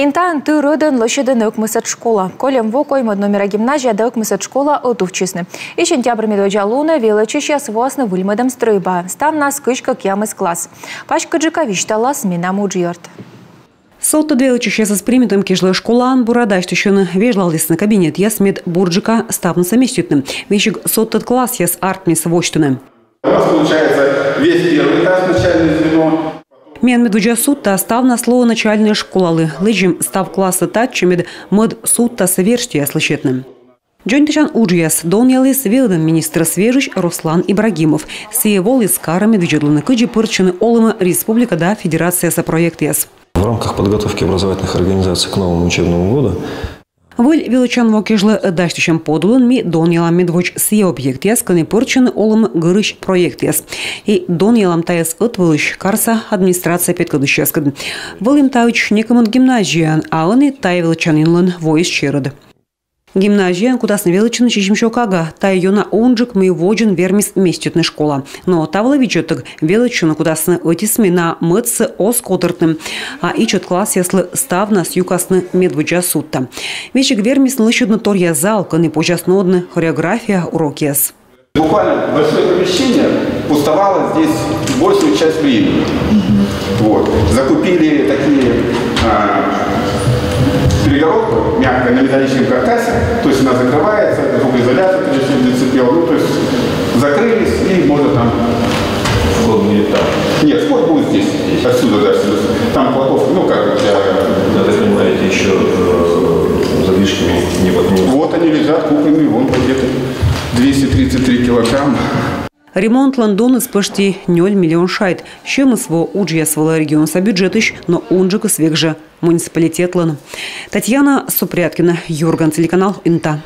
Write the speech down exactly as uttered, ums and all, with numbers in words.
Интаын ты рӧдӧн лӧсьӧдӧны ӧкмысӧд школа. Кольӧм во коймӧд номера гимназия да ӧкмысӧд школа ӧтувтчисны. И сентябрь медводдза лунӧ велӧдчысьяс воасны выльмӧдӧм стрӧйбаӧ. Ставнас кызь кӧкъямыс класс. Паськыдджыка висьталас менам уджъёрт. Содтӧд велӧдчысьясӧс примитӧм кежлӧ школаын бура дасьтысьӧны. Вежлалісны кабинетъяс, мед бурджыка ставнысӧ меститны. Весиг содтӧд классъяс артмис восьтыны. У нас получается весь первый этаж, начальное звено. Миян медводдза судта — ставнас лоӧ начальнӧй школалы. Лэдзим став классӧ татчӧ, мед мӧд судтасӧ верстьӧяс лӧсьӧдны. Дзоньтасян уджъяс донъяліс велӧдӧм министрӧс вежысь Руслан Ибрагимов. Сійӧ воліс карӧ, мед видзӧдлыны, кыдзи пӧртчӧны олӧмӧ республика да федерацияса проектъяс. В рамках подготовки образовательных организаций к новому учебному году Выль велӧдчан во кежлӧ дасьтысьӧм подулын ми донъялам медводз сійӧ объектъяс, кӧні пӧртчӧны олӧмӧ гырысь проектъяс. И донъялам тайӧс ӧтвылысь карса администрация петкӧдлысьяскӧд. Вӧлім таӧдз некымын гимназияын, а ӧні тайӧ велӧдчанінлӧн воис черӧд. Гимназияын кутасны велӧдчыны сизимсё кага. Тайӧ ёна унджык, мый водзын вермис меститны школа. Но та вылӧ видзӧдтӧг велӧдчыны кутасны ӧти смена, мӧдсӧ оз котыртны. А ичӧт классъяслы ставнас юкасны медводдза судта. Весиг вермисны лӧсьӧдны торъя зал, кӧні позяс нуӧдны хореография урокъяс. Буквально большое помещение пустовало здесь большую часть времени. Вот. Закупили такие, а, перегородку мягкую на металлическом каркасе, то есть она закрывается, звукоизоляция, конечно, зацепила, ну, то есть закрылись и можно там... Вход будет там? Нет, вход будет здесь, отсюда дальше. Там кладовка, ну, как для... Я так понимаю, эти ещё, э, задвижки не поднимутся? Вот они лежат купленные, вон где-то двести тридцать три килограмма. Ремонтлӧн доныс пӧшти нёль миллион шайт. Сьӧмыс во уджъяс вылӧ регионса бюджетысь, но унджыкыс век жӧ муниципалитетлӧн. Татьяна Супряткина, «Юрган» телеканал, Инта.